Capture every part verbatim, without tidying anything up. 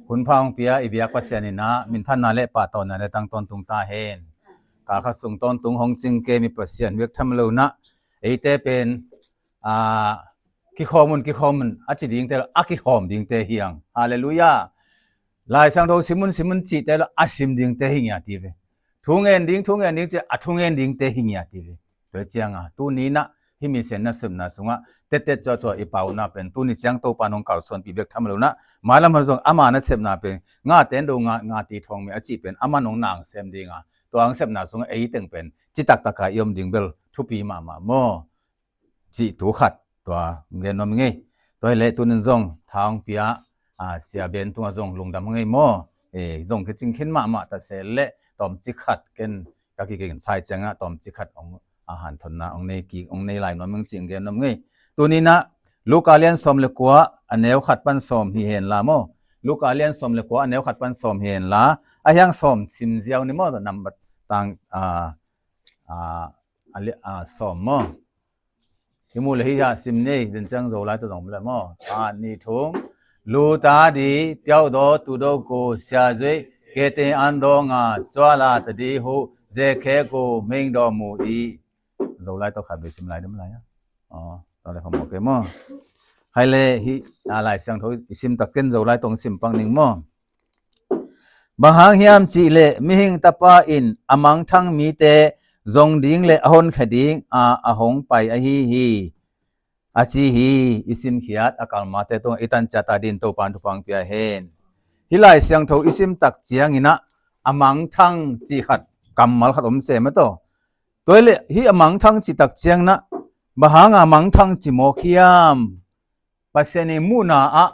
Hun pha hong pia i biak Pasian in ah minthanna le pahtawina le tang tawntung ta hen. Kha khat sung tawntung hong cingkem i Pasian bek tham lo in ah eite pen a kikhawm un, kikhawm un a ci dingte lo, a kikhawm dingte hi hang. Halleluiah. Lai Siangtho sim un, sim un cihte lo, a sim dingte hi ngiat hi ve. Thu ngen ding, thu ngen ding ci a thu ngen dingte hi ngiat hi ve. Tua ciangin tuni in ah hih Mission nasepna sungah tettet cuahcuah i pauna pen tuni ciang Topa in hong kalsuanpih bek tham lo in ah, mailam hon zong ama nasepna pen ngate in do nga, ngati thawng meh a cih pen aman hong nasem ding a, tua hong sepna sungah ei teng pen citak taka i om ding bel thupi mahmah maw? Cih thu khat tua gen nuam ing ei. Tua hi leh tuni in zong tha hong pia a, Sia Ben tungah zong lungdam hang ei maw? E, zong kicing khin mahmah ta se leh tawmcik khat ken ka kikik in sai ciangin ah tawmcik khat hong a hanthotna hong nei kik, hong nei lai nuam ing cih gen nuam ing ei. Tuni in ah Luka lian sawm le kua a neu khat pan sawm hi hen la maw? Luka lian sawm le kua a neu khat pan sawm hi hen la, a hiang sawm sim ziau ni maw? Nambat tang a, a, a, li- a, sawm maw? Hi mu le hi a sim ni, din ciang Zolai tawh zong mu le maw? A ni thum. Luta di, piau do, tu do ku, sia zui, kete an do nga, cua la ta di hu, ze khe ku, ming do mu di. Zolai tawh khat vei sim lai dim lai a. Aw, tawh le phamawh kei maw? Hai le hi a, Lai Siangtho i sim tak ken Zolai tawh sim pak ning maw? Bang hang hiam cih leh mihing tapa in a mangthang mite zong ding le a honkhia ding a, a hong pai ahi hi. A ci hi. I simkhiat a kalmate tungah i tanciat a din Topa in thupha hong pia hen. Hih Lai Siangtho i sim tak ciangin ah a mangthang cih khat, kammal khat om se mah tawh. Tua hi leh hih a mangthang cih tak ciangin ah bang hang a mangthang ci mawk hiam? Pasian i muhna ah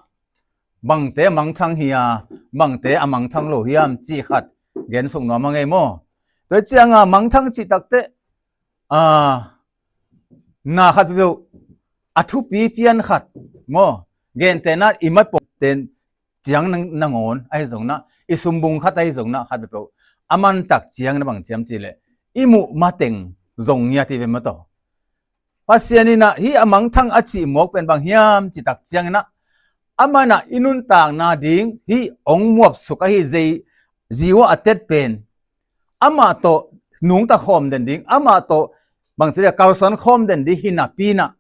bangte a mangthang hi a, bangte a mangthang lo hiam cih khat gen suk nuam hang ei maw? Tua ciangin a mangthang cih takteh a, na khat peuh a thupi pian khat maw? Gentehna i mat pawh ten ciang nang- nangawn ahi zongin ah, i sumbung khat ahi zongin ah khat peuh a man tak ciangin ah bang ci hiam cih leh i muh mateng zong ngiat hi ve mah tawh. Pasian in ah hih a mangthang a cih mawk pen bang hiam cih tak ciangin ah, amah in ah i nuntakna ding hih hong muapsuk ahi zei, zi uah a tet pen amah tawh nungta khawm den ding, amah tawh bangci le kalsuan khawm den ding hi napi in ah,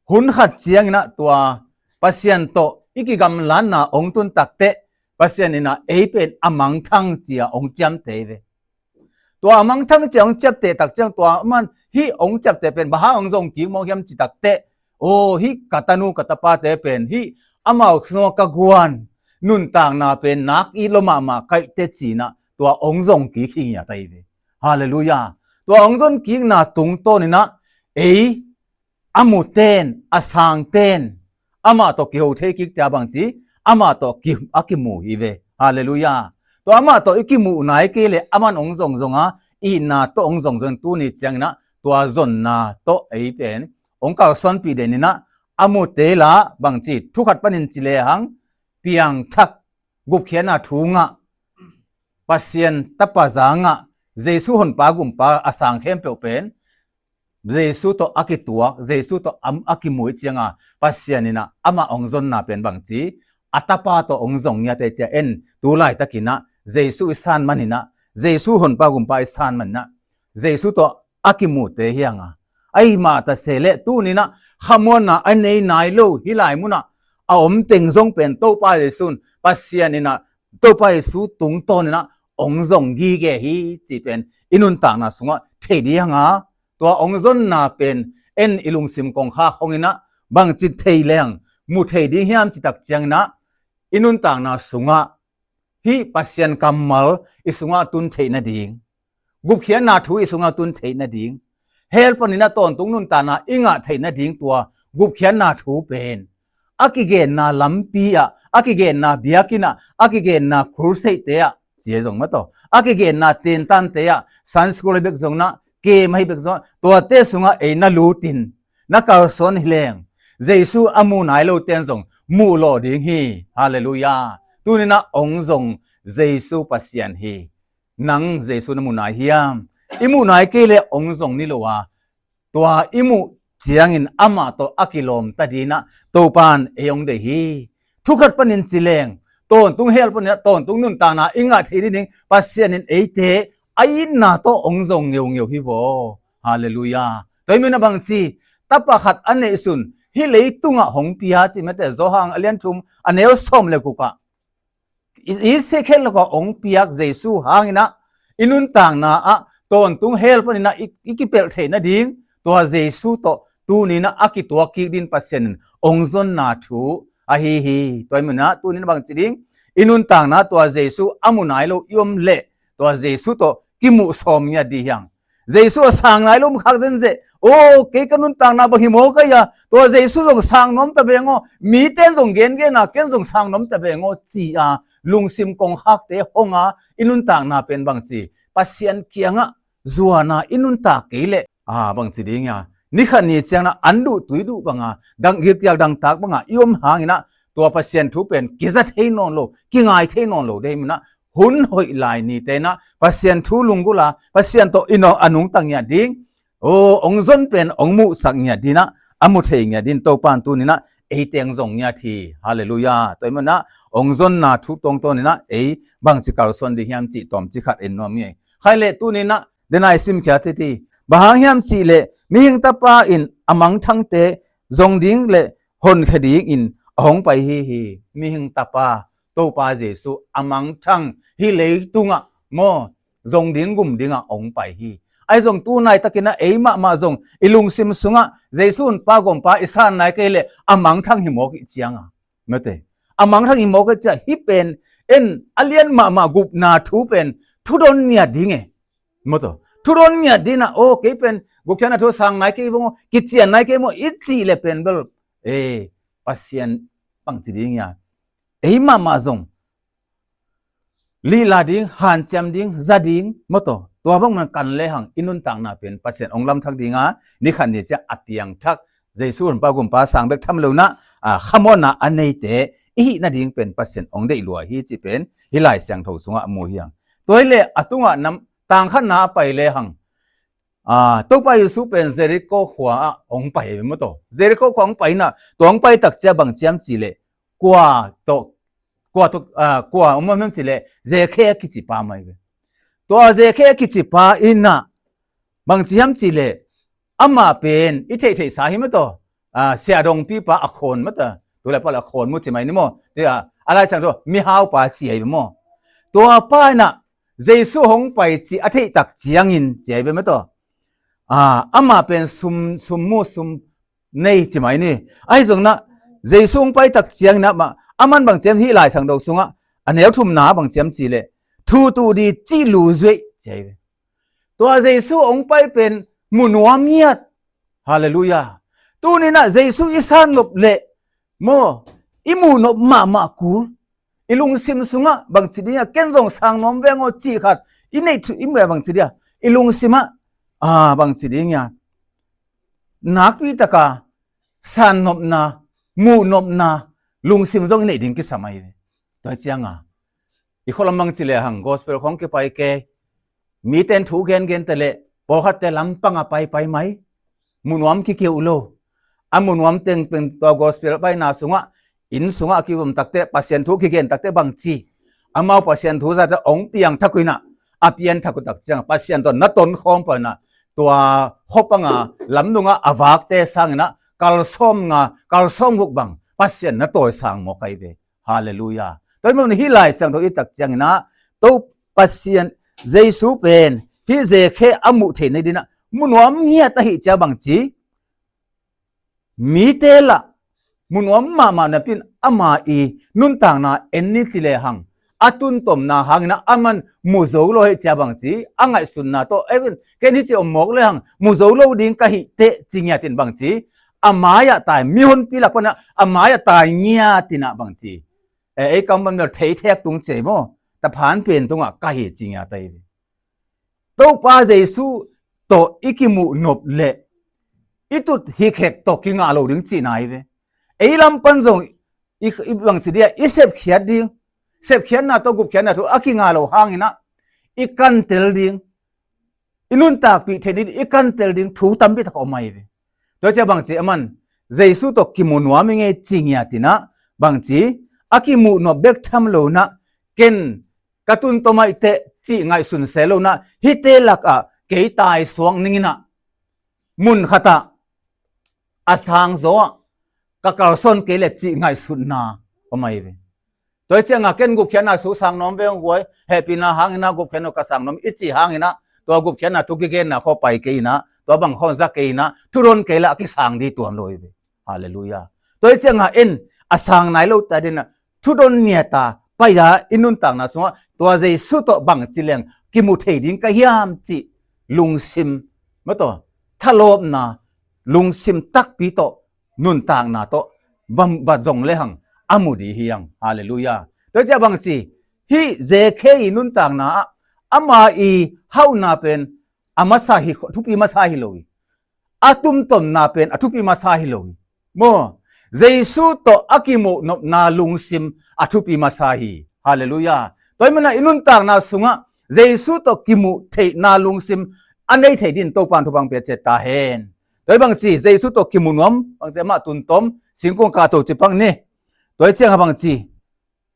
hun khat ciangin ah tua Pasian tawh i kigamlatna hong tun takteh Pasian in ah ei pen a mangthang ci a hong ciamteh hi ve. Tua a mangthang ci a hong ciamteh tak ciang tua aman hih hong ciamteh pen bang hang hong zong kik mawk hiam cih takteh, aw, hih ka tanu ka tapate pen hih amau sungah ka guan nuntakna pen nak it lua mahmah ka hi teh ci in ah tua hong zong kik hi ngiat ahi ve. Halleluiah. Tua hong zong kikna tungtawn in ah ei a muten, a sangten amah tawh kiho thei kik tia bangci, amah tawh ki- a kimu hi ve. Halleluiah. Tua amah tawh i kimuh nai kei leh aman hong zongzong a, itna tawh hong zongzong, tuni ciangin ah tua zonna tawh ei pen hong kalsuanpih den in ah, a mute la bangci, thu khat panin ci lehang, piangthak gupkhiatna thu ngah, Pasian Tapa za ngah, Jesu Honpa Gumpa a sang khempeuh pen Jesu tawh a kituak, Jesu tawh a, a kimu hi ciangin Pasian in ah amah hong zonna pen bangci, a Tapa tawh hong zong ngiat hi cia en, tu laitakin ah Jesu i san manin ah, Jesu Honpa Gumpa i san manin ah, Jesu tawh a kimute hi hang a, ahi mah ta se leh tuni in ah khamuanna a nei nai lo hih lai munah a om teng zong pen Topa Jesu in, Pasian in ah Topa Jesu tungtawn in ah hong zong gige hi cih pen i nuntakna sungah thei ding hi hang a, tua hong zonna pen en i lungsim kongkhak hong in ah bangci thei leng mu thei ding hiam cih tak ciangin ah i nuntakna sungah hih Pasian kammal i sungah tun theih nading, gupkhiatna thu i sungah tun theih nading, hell panin ah tawntung nuntakna i ngah theih nading tua gupkhiatna thu pen a kigenna lampi ah, a kigenna biakinn ah, a kigenna crusade-te ah, ci hi zong mah tawh, a kigenna tentante ah, Sunday school ahi bek zongin ah, camp ahi bek zongin ah, tuate sungah ei na lutin na kalsuan hi leng, Jesu a mu nai lote in zong muh lawh ding hi. Halleluiah. Tuni in ah hong zong Jesu Pasian hi. Nang Jesu na mu nai hiam? I muh nai kei leh hong zong ni lo a, tua i muh ciangin amah tawh a kilawm ta dingin ah Topa in ei hong deih hi. Thu khat panin ci leng, tawntung hell panin ah tawntung nuntakna i ngah thei ding Pasian in eite a itna tawh hong zong ngeungeu hi vaw. Halleluiah. Tua ahih manin ah bangci, tapa khat a neihsun hih leitungah hong pia ci mate, Johan a lian thum a neu sawm le guk ah i, i sih khel lo a hong piak Jesu hangin ah i nuntakna ah tawntung hell panin ah i, i kipelh theih nading tua Jesu tawh tuni-in ah a kituak kik ding Pasian in hong zonna thu ahi hi. Tua ahih manin ah tuni-in ah bangci ding, i nuntakna tua Jesu a mu nai lo i om leh tua Jesu tawh kimuh sawm ngiat ding hi hang. Jesu a sang nai lo om khak zenzen, aw, kei ka nuntakna bang hi maw, kei a tua Jesu zong sang nuam ta veng aw, mite zong gengen a ken zong sang nuam ta veng aw ci-a lungsim kongkhakte hong a i nuntakna pen bangci, Pasian kiangah zuan a i nuntak kei leh, a, bangci ding a, ni khat ni ciangin ah an duh tui duh banga, dang, gilkial dangtak banga i om hangin ah tua Pasian thu pen kiza thei nawn lo, kingai thei nawn lo ding ahih manin ah hun hoih lai nite'n ah Pasian thu lunggulh a, Pasian tawh i nung, a nungta ngiat ding, aw, hong zon pen hong muhsak ngiat ding ah a mu thei ngiat ding Topa'n tuni-in ah eite hong zong ngiat hi. Halleluiah. Tua ahih manin ah hong zonna thu tuamtuam in ah ei bangci kalsuan ding hiam cih tawmcik khat en nuam ing. Khai leh tuni-in ah dena i simkhiat hi ti. Bang hang hiam cih leh Mihing Tapa in a mangthangte zong ding le honkhia dingin a hong pai hi hi. Mihing Tapa, Topa Jesu a mangthang hih leitungah maw, zong ding gum dingah hong pai hi. Ahi zong tu nai takin ah ei mahmah zong i lungsim sungah Jesu honpa gumpa i san nai kei leh a mangthang hi mawk i hih ciangin, mate, a mangthang hi mawk i hih ciangin hih pen en a lian mahmah gupna thu pen thudon ngiat ding e. Maw taw, thudon ngiat ding ah, aw, kei pen gupkhiatna thu sang nai kei vong aw, kician nai kei maw i cih leh pen bel, e, Pasian bangci ding a, ei mahmah zong lihla ding, hanciam ding, za ding, maw taw, tua bang man kan lehang i nuntakna pen Pasian hong lamthak ding a, ni khat ni ciang a piangthak Jesu honpa gumpa sang bek tham lo-in ah, a, khamawhna a neite i hih nading pen Pasian hong deih lua hi cih pen hih Lai Siangtho sungah mu hi hang. Tua hi leh a tungah nam, tang khatna a pai lehang, a, Topa Jesu pen Jericho khua ah hong pai hi ve maw taw. Jericho khua hong pai in ah, tua hong pai tak ciang bang hiam cih leh kua tawh, kua tawh, a, kua om hiam cih leh Zekhe a kici pa om hi ve. Tua Zekhe a kici pa in ah bangci hiam cih leh amah pen i theihtheihsa hi maw taw, a, siahdongpipa a khawn maw taw, tu leh pal a khawn mu ci mai ni maw, tua a Lai Siangtho mihaupa ci hi ve maw. Tua pa in ah Jesu hong pai cih a theih tak ciangin ci hi ve maw taw, a, amah pen sum, sum mu, sum nei ci mai ni. Ahi zongin ah Jesu hong pai tak ciangin ah amah, aman bang ci hiam hih Lai Siangtho sungah a neu thumna bang ci hiam cih leh thu tuh ding cih lu zuih ci hi ve. Tua Jesu hong pai pen mu nuam ngiat. Halleluiah. Tuni-in ah Jesu i san nop leh maw, i muh nop mahmah kul, i lungsim sungah bangci ding a, ken zong sang nuam veng aw cih khat i neih thu, i muh bangci ding a, i lungsim ah, a, bangci ding a, nakpi taka san nopna, muh nopna lungsim zong i neih ding kisam ahi ve. Tua ciangin i khua lam bangci lehang gospel khawng kipai kei, mite'n thu gengen ta leh pawlkhatte lampang a paipai mai, mu nuam kikeu lo. A mu nuam teng pen tua gospel paina sungah, inn sungah a kivom tak teh, Pasian thu kigen tak teh bangci, amau Pasian thu zate hong piangthak uh in ah, a pianthak uh tak ciang Pasian tawh na tonkhawm pah in ah, tua khua panga lamdungah a vakte sangin ah kal sawmnga, kal sawmguk bang Pasian na tawisang mawk ahi ve. Halleluiah. Tua ahih manin hih Lai Siangtho i et tak ciangin ah, Topa Pasian, Jesu pen hih Zekhe a muh theih nading in ah mu nuam ngiat ahih ciang bangci, mite lah mu nuam mahmah napi-in ama i nuntakna en ni ci lehang, a tuntomna hangin ah aman mu zo lo ahih ciang bangci, a ngaihsutna tawh, e, ken hih ci om mawk lehang mu zo lo ding ka hi teh ci ngiat in bangci, a mai-ah tai, mihonpi lak panin ah a mai-ah tai ngiat in ah bangci, e, ei kam bang bel theithek tung ci hi maw, taphan pen tungah ka hi ci ngiat ahi ve. Topa Jesu tawh i kimuh nop leh i tut hikhek tawh kingah lo ding cihna hi ve. Ei lam pan zong i, i bangci ding a, i sepkhiat ding, sepkhiatna tawh gupkhiatna thu a kingah lo hangin ah i kantel ding, i nuntakpih theih ding, i kantel ding thu tampi tak a om ahi ve. Tua ciang bangci, aman Jesu tawh kimu nuam ing ei ci ngiat in ah bangci, a kimuh nop bek tham lo in ah, ken ka tun tom aih teh cih ngaihsun se lo in ah, hihte lakah kei taisuak ning in ah, mun khatah a sang zaw ah ka kalsuan kei leh cih ngaihsutna om ahi ve. Tua hi ciangah ken gupkhiatna suk sang nuam veng guai, hehpihna hangin ah gupkhiatna ka sang nuam i cih hangin ah, tua gupkhiatna thu kigenna khawng pai kei in ah, tua bang khawng za kei in ah, thudon kei lah a kisang ding tuan lo hi ve. Halleluiah. Tua hi ciangah en a sang nai lo ta ding ah, thudon niat a pai a i nuntakna sungah tua Jesu tawh bangci leng kimu thei ding ka hiam cih lungsim, mataw, thalawpna, lungsim takpi tawh nuntakna tawh va, va zong lehang a mu ding hi hang. Halleluiah. Tua hi ciah bangci, hih Zekhei i nuntakna ah ama i hauhna pen a masa hi, thupi masa hi lo hi. A tumtomna pen a thupi masa hi lo hi. Maw, Jesu tawh a kimuh nopna lungsim a thupi masa hi. Halleluiah. Tua hi manah i nuntakna sungah Jesu tawh kimuh theihna lungsim a nei thei dingin Topa'n thupha hong pia ciat ta hen. Tua hi bangci, Jesu tawh kimu nuam, bangci amah tun tom, singkung kah to ci pak ni. Tua hi ciangah bangci,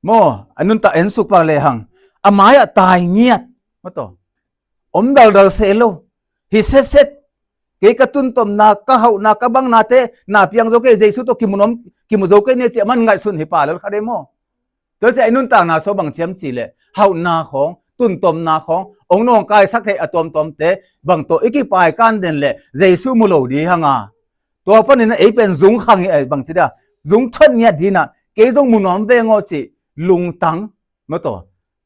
maw, a nuntak en suk pak lehang, a mai-ah tai ngiat, mataw, om daldal se lo, hi setset, kei ka tuntomna, ka hauhna, ka bangnate na piang zo kei, Jesu tawh kimu nuam, kimu zo kei ni ci a man ngaihsun hi pah lel kha dei maw. Tua ciah i nuntakna sungah bang ciam cih leh, hauhna khawng, tuntomna khawng, ong nawngkaisak theih a tuamtuamte bang tawh i kipaikan den leh Jesu mu lo ding hi hang a, tua panin ei pen zung khang hi, ei bangci dia, zung thot ngiat dingin ah, kei zong mu nuam veng aw cih lungtang, mataw,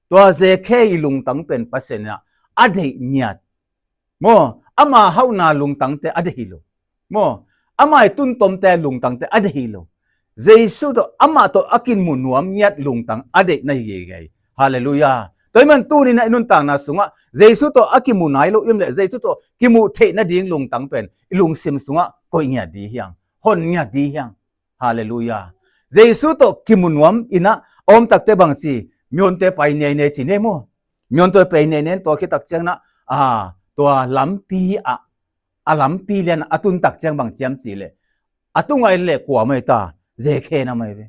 tua Zekhei i lungtang pen Pasian in ah a deih ngiat. Maw, ama hauhna lungtangte a deih hi lo. Maw, ama i tuntomte lungtangte a deih hi lo. Jesu tawh, amah tawh a kimu nuam ngiat lungtang a deih na hi geigei. Halleluiah. Tua hi man tuni-in ah i nuntakna sungah Jesu tawh a kimu nai lo i om leh Jesu tawh kimuh theih nading lungtang pen i lungsim sungah koih ngiat ding hi hang, hon ngiat ding hi hang. Halleluiah. Jesu tawh kimu nuam in ah a om takte bangci, myawnte pai neinei ci ni maw. Myawnte pai neinei in tua khit tak ciangin ah, a, tua lampi ah, a lampi lian a tun tak ciang bang ciam cih leh, a tungah en leh kua mai ta, Zekhei na mai ve.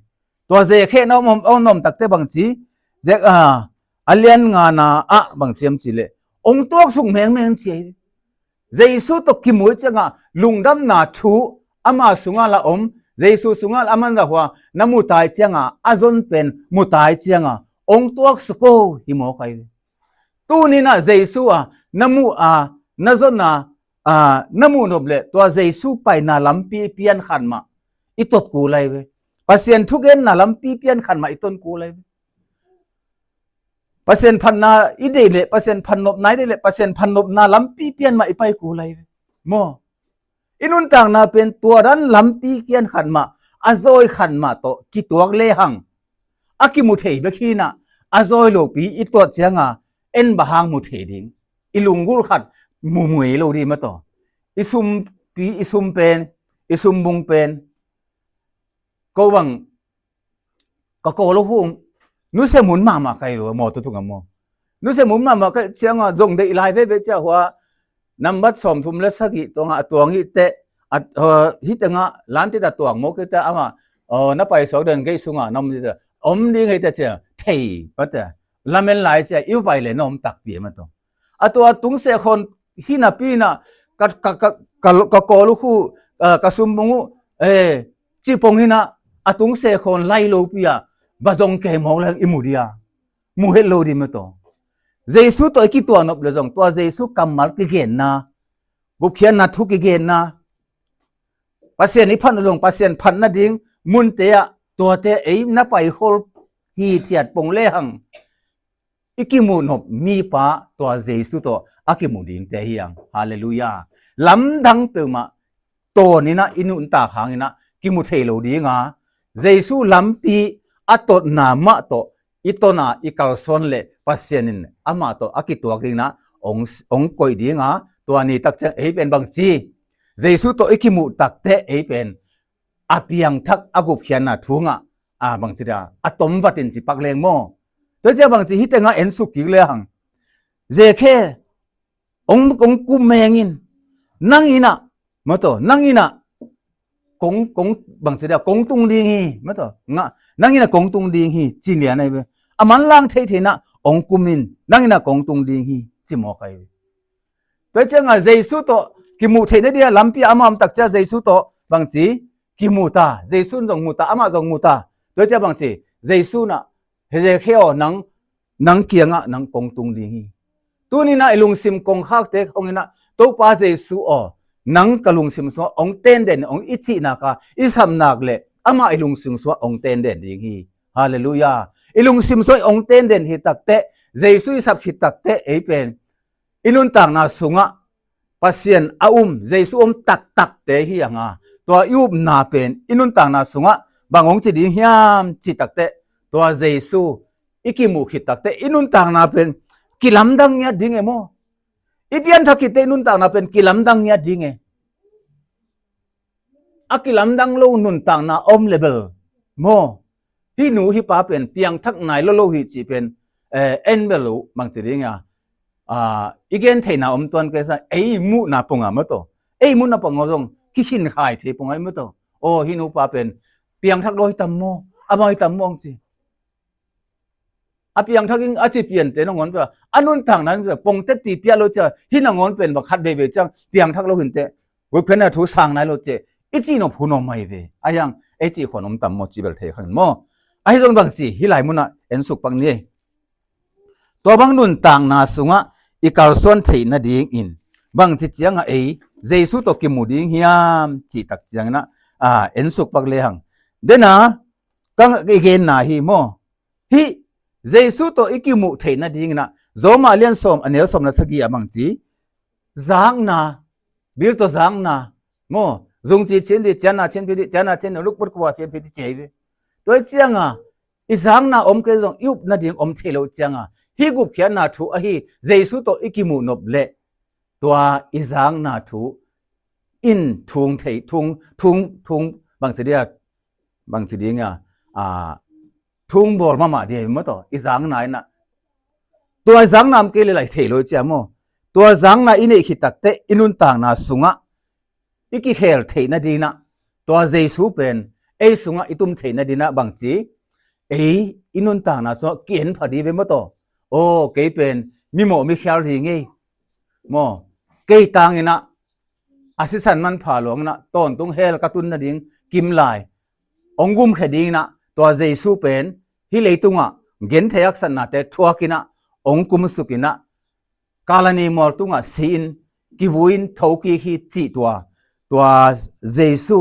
Tua Zekhei na om, om, om takte bangci, Zek, a, a lian ngana ah bang ciam cih leh, ong tuaksuk mengmeng ci hi. Jesu tawh kimu ciangah lungdamna thu ama sungah la om, Jesu sungah la a man la hua na mu tai ciangah, a zon pen mu tai ciangah ong tuaksuk aw hi mawk ahi ve. Tuni-in ah Jesu a na mu a, na zon a, a, na muh nop leh tua Jesu paina lampi pian khat mah i tot kul ahi ve. Pasian thugenna lampi pian khat mah i tot kul ahi ve. Pasian phatna i deih leh, Pasian phatnopna i deih leh, Pasian phatnopna lampi pian mah i pai kul ahi ve. Maw, i nuntakna pen tua dan lampi pian khat mah, a zawi khat mah tawh kituak lehang, a kimu thei bek hi-in ah, a zawi lopi i tuat ciangah en bang hang mu thei ding. I lunggulh khat mu mu ei lo ding mataw. I sumpi, i sum pen, i sumbung pen, ko bang ka kawl uh hu, nusia mun mahmah ka hi lo maw, tu tungah maw. Nusia mun mahmah ka hih ciangah zong deih lai veve ciah hua, nambat sawmthum le sagih tuangah a tuang hi teh, a, a, hih tengah lantit a tuang mawk hi teh amah, a, na paisuak den gei sungah na om hi teh, om ding hi teh ciah thei pah teh, lamen lai ciah i pai leh na om takpi mataw. A tua a tungse khawn hi napi-in ah ka, ka, ka, ka, ka kawl uh khu, a, ka sumbung uh, e, cipong hi-in ah a tungse khawn lai lopi-a va zong kei mawk leng i mu ding a, mu het lo ding mataw. Jesu tawh i kituak nop leh zong tua Jesu kammal kigenna, gupkhiatna thu kigenna, Pasian i phat uh zong Pasian phat nading munte ah tuate ei na paikhol hithiat pong lehang, i kimuh nop mipa tua Jesu tawh a kimu dingte hi hang. Halleluiah. Lamdang peuhmah tawn-in ah i nuntak hangin ah kimu thei lo ding a, Jesu lampi a totna mah tawh i ton a i kalsuan leh Pasian in amah tawh a kituak dingin ah ong, ong koih ding a, tua ni tak ciang ei pen bangci, Jesu tawh i kimuh takte ei pen a piangthak a gupkhiatna thu ngah, a, bangci dia, a tom vat in ci pak leng maw. Tua ciah bangci hih tengah en suk kik lehang, Zekhei, ong, ong kum meng in, nang in ah, mataw, nang in ah kong, kong, bangci dia, kong tung ding hi, maw taw, ngah, nang in ah kong tung ding hi, ci lian ahi ve. A manlang thei thei in ah ong kum in, nang in ah kong tung ding hi, ci mawk ahi ve. Tua ciangah Jesu tawh kimuh theihna dia lampi ah amah om tak ciang Jesu tawh bangci kimu ta, Jesu in zong mu ta, amah zong mu ta. Tua ciang bangci, Jesu in ah Zacchaeus aw, nang, nang kiangah nang kong tung ding hi. Tuni in ah i lungsim kongkhakte hong in ah, Topa Jesu aw, nang ka lungsim sungah ong tenden, ong i cih nak a, i sap nak leh amah i lungsim sungah ong tenden ding hi. Halleluiah. I lungsim sungah ong tenden hi takteh, Jesu i sap khit takteh, ei pen i nuntakna sungah Pasian a um, Jesu om taktakte hi hang a, tua i upna pen i nuntakna sungah bang hong ci ding hiam cih takteh, tua Jesu i kimuh khit takteh i nuntakna pen kilamdang ngiat ding e maw? I pianthak khitteh i nuntakna pen kilamdang ngiat ding e. A kilamdang lo nuntakna om le bel maw, hih nu hih pa pen piangthak nai lo lo hi cih pen, eh, en bel uh, bangci ding a, ah, i gen theihna om tuan kei sa, ei muhna pongah maw taw, ei muhna pongah zong kikhin khai thei pongah maw taw. Aw, hih nu pa pen piangthak lo hi tam maw, a bang hi tam maw hong ci. A piangthak ing a ci piante nangawn pia, a nuntakna in pia, pongte ti pia lo cia, hih nangawn pen bang khat veivei ciang piangthak lo hinteh, gupkhiatna thu sang nai lo cia, i cih nop hun om ahi ve. Ahi hang ei cih khuan om tam maw, ci bel thei kha in maw. Ahi zong bangci, hih lai munah en suk pak ni. Tua bang nuntakna sungah i kalsuan theih nadingin bangci ciangah ei Jesu tawh kimu ding hiam cih tak ciangin ah, ah, en suk pak le hang. Dena, ka i genna hi maw. Hih Jesu tawh i kimuh theih nadingin ah, Roma lian sawm, a neu sawm le sagih ah bangci, zakna, bil tawh zakna maw, zungci cin dih, cianna cin phi dih, cianna cin dih, lukput kua fian phi dih ci ahi ve. Tua hi cianga i zakna om kei zong i up nading om thei lo cianga, hih gupkhiatna thu ahi Jesu tawh i kimuh nop leh tua i zakna thu in thung thei, thung, thung, thung, bangci dia, bangci dinga, a, thung bawl mahmah dia maw taw, i zakna in ah. Tua i zakna om kei le lai thei lo cia maw. Tua zakna i neih khit takteh i nuntakna sungah i kikhel theih nadingin ah, tua Jesu pen ei sungah i tum theih nadingin ah bangci, ei i nuntakna sungah ki-en pha dih ve maw taw. Aw, kei pen mimawh mikhial hi ngei maw. Kei tangin ah a sisan manpha luangin ah tawntung hell ka tun nading kim lai, hong gumkhia dingin ah tua Jesu pen hih leitungah genthei haksatnate thuakin ah, hong kumsukin ah, Kalvari mual tungah si-in, kivui-in thokik hi cih tua, tua Jesu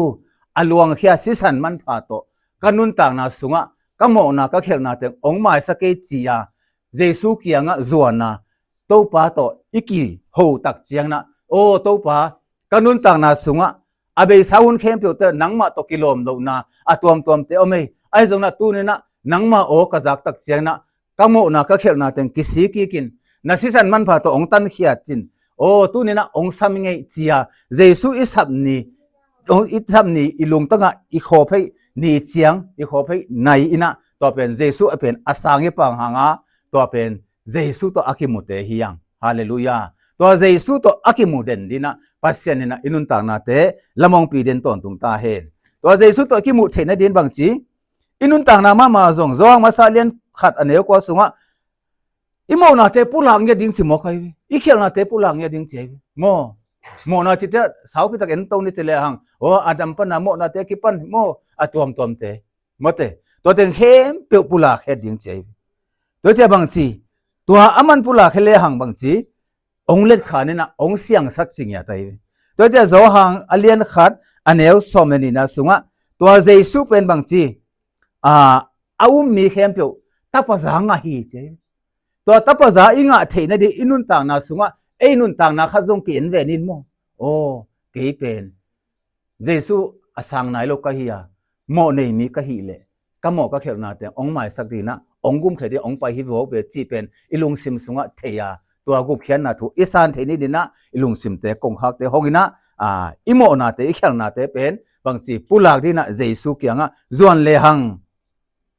a luangkhia sisan manpha tawh ka nuntakna sungah ka mawhna ka khialhna teng hong maisak kei ci-a, Jesu kiangah zuan a, Topa tawh i kiho tak ciangin ah, aw Topa, ka nuntakna sungah a beisa hun khempeuhte nangmah tawh kilawm lohna a tuamtuamte om ei. Ahi zongin ah tuni-in ah nangmah aw ka zak tak ciangin ah ka mawhna ka khialhna teng kisik kik in, na sisan manpha tawh hong tankhiat cin, aw tuni-in ah hong sam ing ei ci-a, Jesu i sap ni, hong i sap ni, i lungtangah i khawphei ni ciang, i khawphei nai-in ah, tua pen Jesu a pen a sang i pang hang a, tua pen Jesu tawh a kimute hi hang. Halleluiah. Tua Jesu tawh a kimu den dingin ah Pasian in ah i nuntaknate lamongpi den tawntung ta hen. Tua Jesu tawh a kimuh theih nadingin bangci, i nuntakna mahmah zong, Johan masa lian khat a neu kua sungah i mawhnate pulak ngiat ding ci mawk ahi ve. I khialhnate pulak ngiat ding ci ahi ve maw. Mawhna cite saupi tak en to ni ci le hang, aw, Adam pana mawhnate kipan maw, a tuamtuamte, mawte, tua teng khempeuh pulak het ding ci ahi ve. Tua cia bangci, tua a man pulak het le hang bangci, hong letkhan in ah hong siangsak ci ngiat ahi ve. Tua cia Johan a lian khat a neu sawm le nihna sungah tua Jesu pen bangci, a, a um mi khempeuh tapa za ngah hi ci ahi ve. Tua tapa za i ngah theih nading i nuntakna sungah ei nuntakna khat zong ki-en ve ning maw. Aw, kei pen Jesu a sang nai lo ka hi a, mawh nei mi ka hih leh ka mawh ka khialhna teng hong maisak dingin ah, hong gumkhia ding, hong pai hi vo ve cih pen i lungsim sungah thei a, tua gupkhiatna thu i san theih nadingin ah i lungsimte, kongkhakte hongin ah, a, i mawhnate, i khialhnate pen bangci pulak dingin ah Jesu kiangah zuan le hang,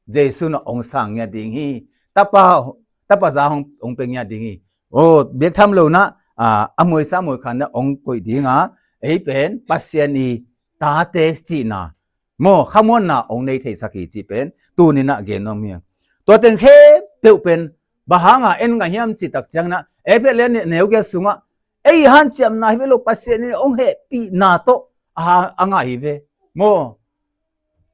Jesu in ah hong sang ngiat ding hi. Tapa, tapa za hong, hong pia ngiat ding hi. Aw, biaktham lo in ah, a, a muisa muikhan in ah hong koih ding a, ei pen Pasian i tate cihna maw, khamuanna hong nei theisak hi cih pen tuninah gen nuam hi. Tua teng khempeuh pen bang hanga en ngah hiam cih tak cianginah Efesa lian neugiat sungah ei hanciamna hi ve lo, Pasian in hong hehpihna tawh a, a ngah hi ve maw.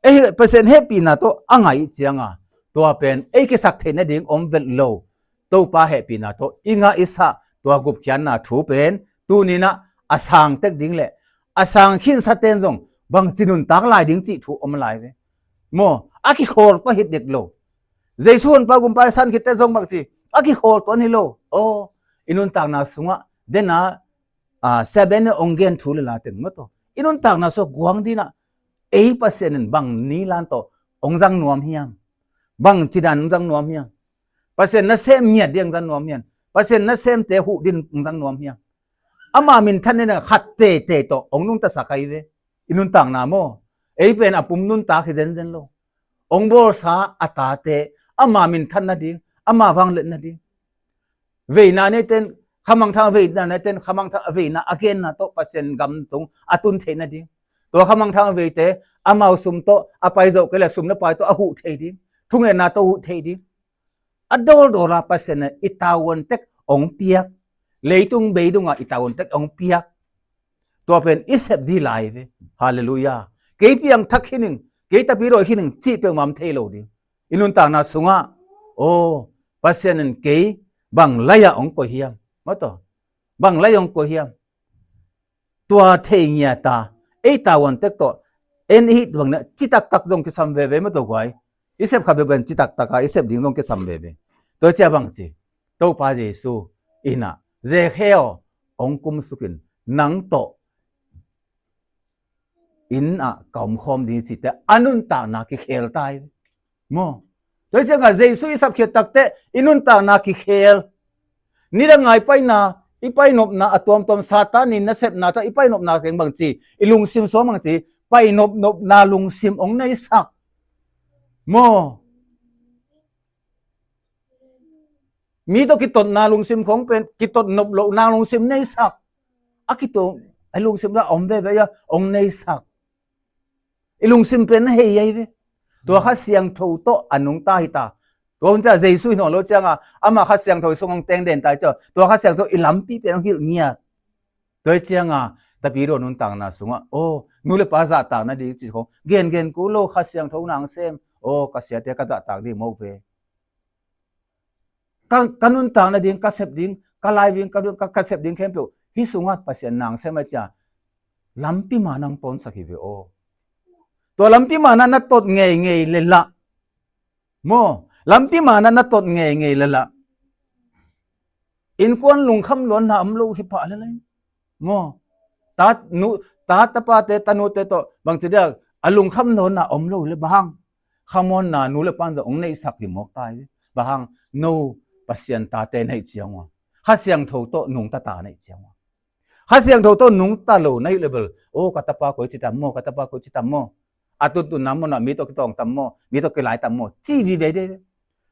Ei Pasian hehpihna tawh a ngah ih cianga tua pen ei kisak theih nading om vet lo. Topa hehpihna tawh i ngah i sah tua gupkhiatna thu pen tuninah a sang tek ding le a sang khinsa ten zong bangci nuntak lai ding cih thu om lai ve maw. A kikhawl pah hi dek lo. Jesu honpa gumpa i san khitte zong bangci a kikhawl tuan hi lo. Aw, i nuntakna sungah dena a, Sia Ben in hong gen thu le la teng maw tawh i nuntakna sungah guang dinah ei Pasian in bang ni lan tawh hong zang nuam hiam? Bang cidan hong zang nuam hiam? Pasian nasem ngiat ding hong zang nuam hiam? Pasian nasemte huh din hong zang nuam hiam? Ama minthan dina khat teitei tawh hong nungtasak ahi ve. I nuntakna maw, ei pen a pum nuntak hi zenzen lo. Hong bawlsa a tate ama minthan nading, ama vangliat nading, veina neiten, khamangthang veina neiten, khamangthang veina a genna tawh Pasian gam tung a tun theih nading. Tua khamangthang veite amau sum tawh a pai zoh kei le sum le pai tawh a huh thei ding, thungetna tawh huh thei ding. A dawldawla Pasian in i tavuan tek hong piak, leitung beidungah i tavuan tek hong piak. Tua pen i sep dih lai ve. Halleluiah. Kei piangthak hi ning, kei tapidaw hi ning cih peuhmah om thei lo ding. I nuntakna sungah, aw, Pasian in kei bang lai-ah hong koih hiam? Maw tawh, bang lai-ah hong koih hiam? Tua thei ngiata ei tavuan tek tawh en i hih bangin citaktak zong kisam veve maw tawh guai. I sep kha beuben citaktaka i sep ding zong kisam veve. Tua cia bangci Topa Jesu inah Zekhe aw, hong kumsukin nang tawh inn ah ka omkhawm ding cihte a nuntakna kikhel ta hi maw. Tua hi ciangah Jesu i sapkhiat takteh i nuntakna kikhel. Nidang ngai paina, i painopna a tuamtuam Satan in nasepna tawh i painopna keng bangci, i lungsim suang bangci, painopnopna lungsim hong neisak maw. Mi tawh kitotna lungsim khong pen kitot nop lohna lungsim neisak. A kitot a lungsim la om veve a hong neisak. I lungsim pen na hei ahi ve. Tua Kha Siangtho tawh a nungta hi ta. Tua hun cia Jesu hi nawn lo cianga ama Kha Siangtho i sung hong teng den ta hi cia. Tua Kha Siangtho i lampi pen hong hilh ngiat. Tua hi cianga tapidaw nuntakna sungah, aw, nu le pa zahtak nading cih khong gengen kul lo, Kha Siangtho nang sem. Aw, ka siate ka zahtak ding mawk ve. Ka, ka nuntak nading, ka sep ding, ka lai ding, ka, ka, ka sep ding khempeuh hih sungah Pasian nang sem a cia lampi ma nang pawnsak hi ve aw. Tua lampi mana na tot ngeingei le lah maw, lampi mana na tot ngeingei le lah, innkuan lungkham luanna om lo hi pah le lai maw. Ta nu, ta tapate, tanute tawh bangci dia a lungkham luanna om lo le bang hang? Khamuanna nu le pan zong hong neihsak hi mawk ta hi. Bang hang? No Pasian tate na hih ciang ua, Kha Siangtho tawh nungta ta na hih ciang ua. Kha Siangtho tawh nungta lo na hih le bel, aw, ka tapa koi ci tam maw, ka tapa koi ci tam maw, a tuttunna munah mi tawh kitawng tam maw, mi tawh kilai tam maw, ci vive de.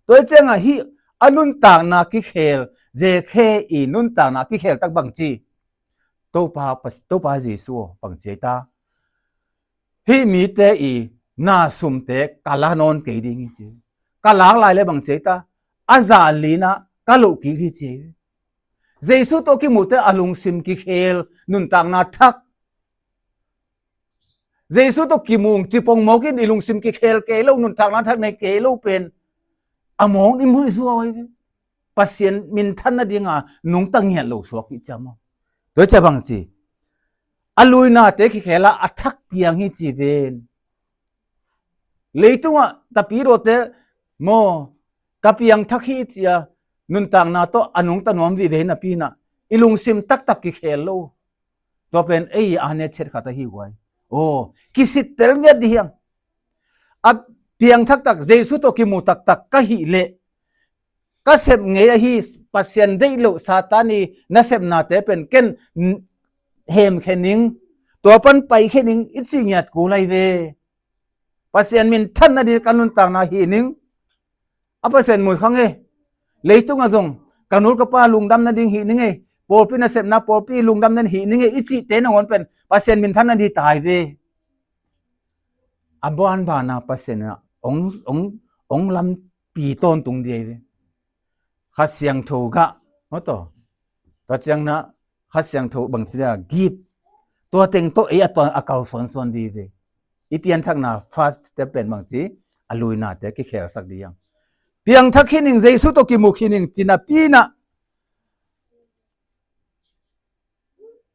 Tua hi ciangah hih a nuntakna kikhel, Zekhe i nuntakna kikhel tak bangci, Topa, Topa Jesu aw, bangci ei ta. Hih mite i na sumte ka la nawn kei ding hi ci. Ka lak lai le bangci ei ta, a zah linah ka loh kik hi ci. Jesu tawh kimute a lungsim kikhel nuntakna thak. Jesu tawh kimung cipong mawkin i lungsim kikhel kei lo, nuntakna thak nei kei lo pen a mawng i muh i zuau hi. Pasian minthan nadinga nungta ngiat lo suak hi cia maw. Tua hi cia bangci, a luinate kikhela a thak piang hi ci ven. Leitungah tapidawte maw, ka piangthak hi cia nuntakna tawh a nungta nuam vive hi napi inah i lungsim taktak kikhel lo. Tua pen ei a ne chet khat ahi guai. Aw, kisittel ngiat dih hiang. A piangthaktak Jesu tawh kimu taktak ka hih leh ka sep ngei ahi Pasian deih loh Satan i nasepnate pen ken hemkhia ning, tua pan paikhia ning i cih ngiat kul lai ve. Pasian minthan nading ka nuntakna hih ning. A Pasian muikhang e. Leitungah zong ka nu ka pa lungdam nading hih ning e, pawlpi nasepna pawlpi lungdam nading hih ning e i cihte nangawn pen Pasian minthan nading tai ve. a banbana Pasian in ah ong, ong, ong lampi tawntung ding hi ve. Kha Siangtho gah, maw taw. Tua ciang na Kha Siangtho bangci dia gift. Tua teng tawh ei a tuan a kalsuansuan ding hi ve. I pianthakna first step pen bangci a luinate kikhelsak ding hi hang. Piangthak hi ning, Jesu tawh kimu hi ning, ci napi-in ah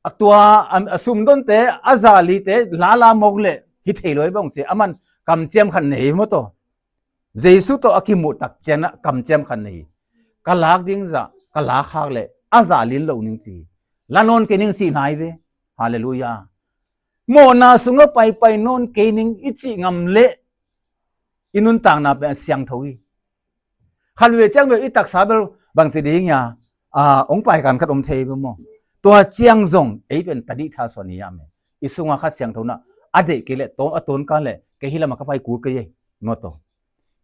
a tua a, a sumdonte, a zalite lala mawk leh hi thei lo hi bang ci, aman kamciam khat nei hi maw taw. Jesu tawh a kimuh tak ciangin ah kamciam khat nei hi. Ka lak ding zah ka lak khak leh a zalin lo ning ci hi. La nawn kei ning cihna hi ve. Halleluiah. Mawhna sungah paipai nawn kei ning i cih ngam leh i nuntakna pen a siangtho hi. Khat ve ciang bel i taksa bel bangci ding hia, a, hong paikan khat om thei bel maw. Tua ciang zong ei pen tadih thasuan hi hiam e. I sungah Kha Siangtho in ah a deih kei leh, a tawnkan leh kei hih lamah ka pai kul kei e, maw taw.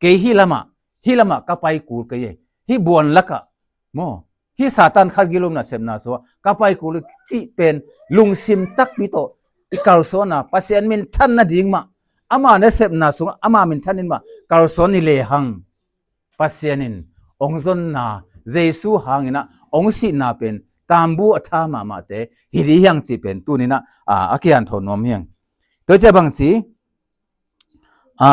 Kei hih lamah, hih lamah ka pai kul kei e. Hih buan lakah, maw, hih Satan khat gilumna sepna sungah ka pai kul cih pen lungsim takpi tawh i kalsuan a, Pasian minthan nading mah, ama nasepna sungah ama minthan in mah kalsuan i lehang, Pasian in hong zonna, Jesu hangin ah hong sihna pen tambu a tha mahmahte hi ding hi hang cih pen tuni-in ah, a, a kihanthawn nuam hi hang. Tua ciang bangci, a,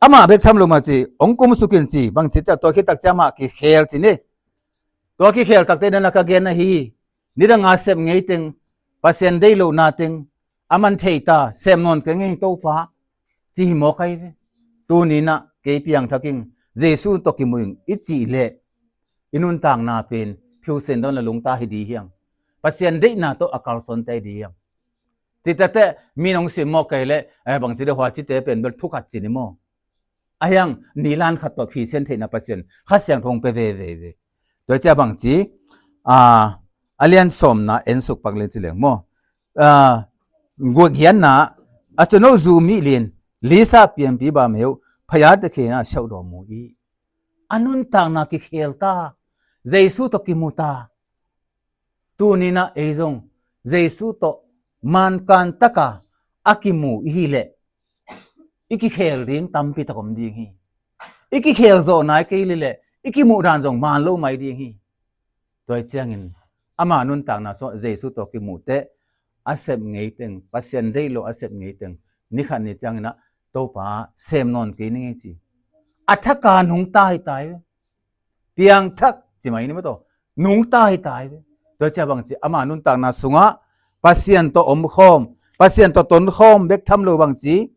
amah bek tham lo mah ci, hong kumsuk in ci, bangci ciang tua khit tak ciang amah kikhel ci ni. Tua kikhel takte na ka gen ahi hi. Nidang a sep ngei teng, Pasian deih lohna teng a man thei ta, sem nawn kei ing Topa, ci hi mawk ahi ve. Tuni-in ah kei piangthak ing, Jesu tawh kimu ing i cih leh i nuntakna pen phiusen dawn a lungta hi ding hi hang. Pasian deihna tawh a kalsuante hi ding hi hang. Cih takte min hong sim mawk kei leh, eh, bangci dia hua cite pen bel thu khat ci ni maw. Ahi hang ni lan khat tawh phisen theihna Pasian Kha Siangtho hong pia veve ve. Tua ciang bangci, a, a lian sawmna en suk pak leng ci leng maw. A, guak giatna, a cun no zu mi lin, lisa pianpi bam heu, phaya te khena siau dawm mu i. A nuntakna kikhel ta, Jesu tawh kimu ta. Tuni-in ah ei zong Jesu tawh mankan taka a kimu i hih leh i kikhel ding tampi tak om ding hi. I kikhel zawh nai kei leh i kimuh dan zong man lo mai ding hi. Tua hi ciangin ama nuntakna sungah Jesu tawh kimuh teh a sep ngei teng, Pasian deih lo a sep ngei teng, ni khat ni ciangin ah Topa sem nawn kei ning ei ci. A thak a nungta hi ta hi ve. Piangthak ci mai ni maw taw. Nungta hi ta hi ve. Tua ciang bangci ama nuntakna sungah Pasian tawh omkhawm, Pasian tawh tonkhawm bek tham lo bangci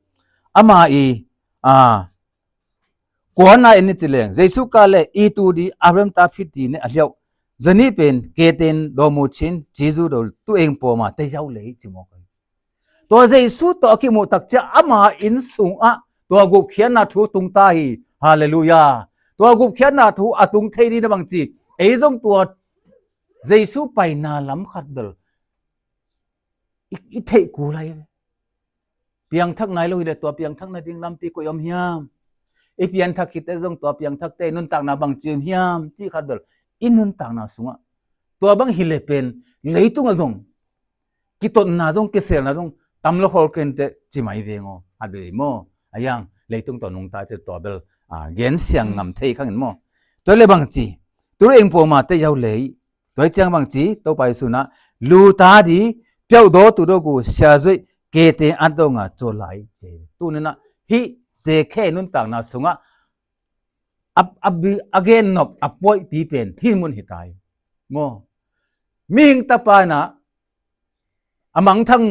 ama i, a, kuana en ni ci leng, Jesu kah leh i tu di Abraham ta phit di ne a liauh, zanih pen keten dawmu cin, cizu do tu eng pawma te yau lei ci mawk ahi. Tua Jesu tawh a kimuh tak ciang ama inn sungah tua gupkhiatna thu tungta hi. Halleluiah. Tua gupkhiatna thu a tung thei ding na bangci, ei zong tua Jesu paina lam khat bel i, i theih kul ahi ve. Piangthak nai lo hileh tua piangthak nading lampi koi om hiam? I pianthak khit teh zong tua piangthakte nuntakna bangci om hiam cih khat bel i nuntakna sungah tua bang hileh pen leitungah zong kitotna zong kiselna zong tam lo khol kei inteh ci mai veng aw. A dei maw? A yang leitung tawh nungta ci tua bel, a, gen siang ngam thei khang in maw? Tua leh bangci, tu eng pawma te yau lei. Tua hi ciang bangci, Topa Jesu in ah luta di, piauh daw tu daw gu sia zuih, kete at daw nga caw lai ci. Tuni-in ah hih zekhe nuntakna sungah a, a, a gen nop a puaihpi pen hih mun hi ta hi. Maw? Mihing Tapa in ah a mangthang,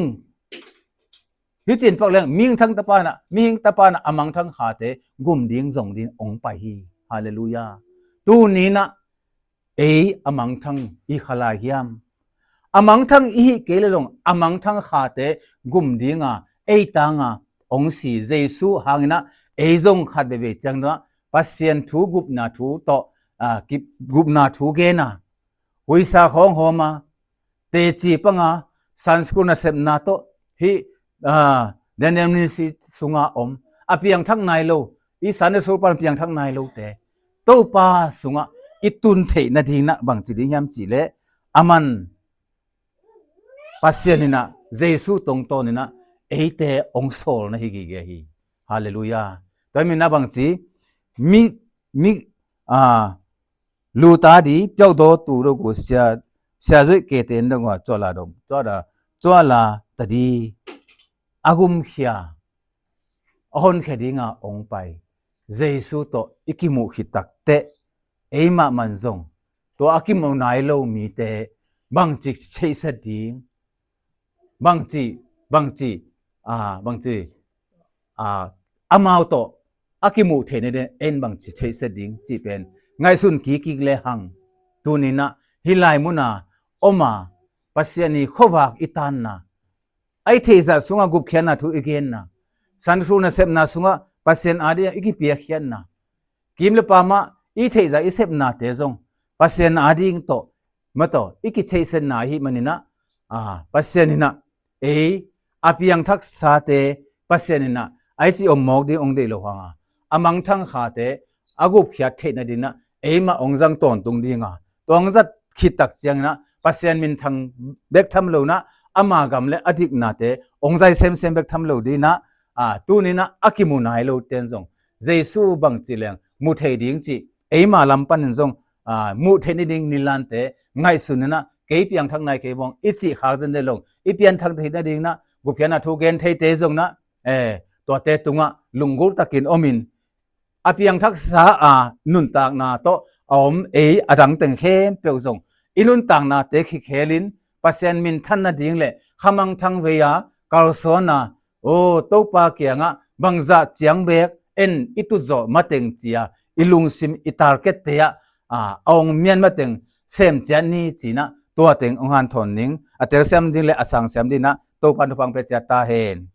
hi cin pak leng, mihing thang tapa in ah, mihing tapa in ah a mangthang khate gum ding zong ding hong pai hi. Halleluiah. Tuni-in ah ei a mangthang i kha lai hiam? A mangthang i hih kei leh zong a mangthang khate gum dinga ei tanga hong si Jesu hangin ah ei zong khat veivei ciang dong ah Pasian thu gupna thu tawh, a, ki, gupna thu gena huisa khawng hawma, teci panga, Sunday school nasepna tawh hih, a, Daniel Ministry sunga om a piangthak nai lo, i Sunday school pan piangthak nai lote Topa sungah i tun theih nading in ah bangci ding hiam cih leh, aman Pasian in ah, Jesu tungtawn in ah eite hong sawlna hi gige hi. Halleluiah. Tua hi manin ah bangci mi, mi, a, luta di piaudaw tu lo gu sia, sia zuih kete in dong a cuala dong, cuala, cuala ta di a gumkhia, a honkhia dinga hong pai Jesu tawh i kimuh khit takteh, eimah man zong tua a kimuh nai lo mite bangci theihsa ding, bangci, bangci, a, bangci, a, amau tawh a kimuh theihna ding en bangci theihsa ding cih pen ngaihsun kikkik le hang, tuninah hih lai muna om a, Pasian i khuavak i tanna, a i theihzah sungah gupkhiatna thu i genna, Sunday school nasepna sungah Pasian adingah i kipiakkhiatna, kim le pamah i theihzah i sepnate zong Pasian ading tawh, ma tawh i kitheihsetna ahih maninah, a, Pasian inah ei a piangthaksate Pasian inah a i ci om mawk ding hong deih lo hanga, a mangthang khate a gupkhiat theihna dinah eimah hong zang tawntung dinga, tua hong zat khit tak cianginah Pasian minthang bek tham lonah ama gam le a diknate hong zai semsem bek tham lo dinah, a, tuninah a kimu nai lo ten zong Jesu bangci leng mu thei ding cih eima lam panin zong, a, muh theih ni ding nilante ngaihsun inah, kei piangthak nai kei bawng i cih khak zen deh long, i pianthak theihna dinginah gupkhiatna thu gen theite zong nah, e, tuate tungah lunggulh takin omin, a piangthaksa a nuntakna tawh a om ei a dangteng khempeuh zong i nuntaknate khikhelin Pasian minthanna ding le khamangthang vei-a kalsuana, aw, Topa kiangah bangzah ciang bek en i tutzawh mateng cia i lungsim i target te-ah, a, a hong mian mateng sem ciat ni cinah tua teng hong hanthawn ning, a telsiam ding le a sangsiam dinah Topa thupha pia ciat ta hen.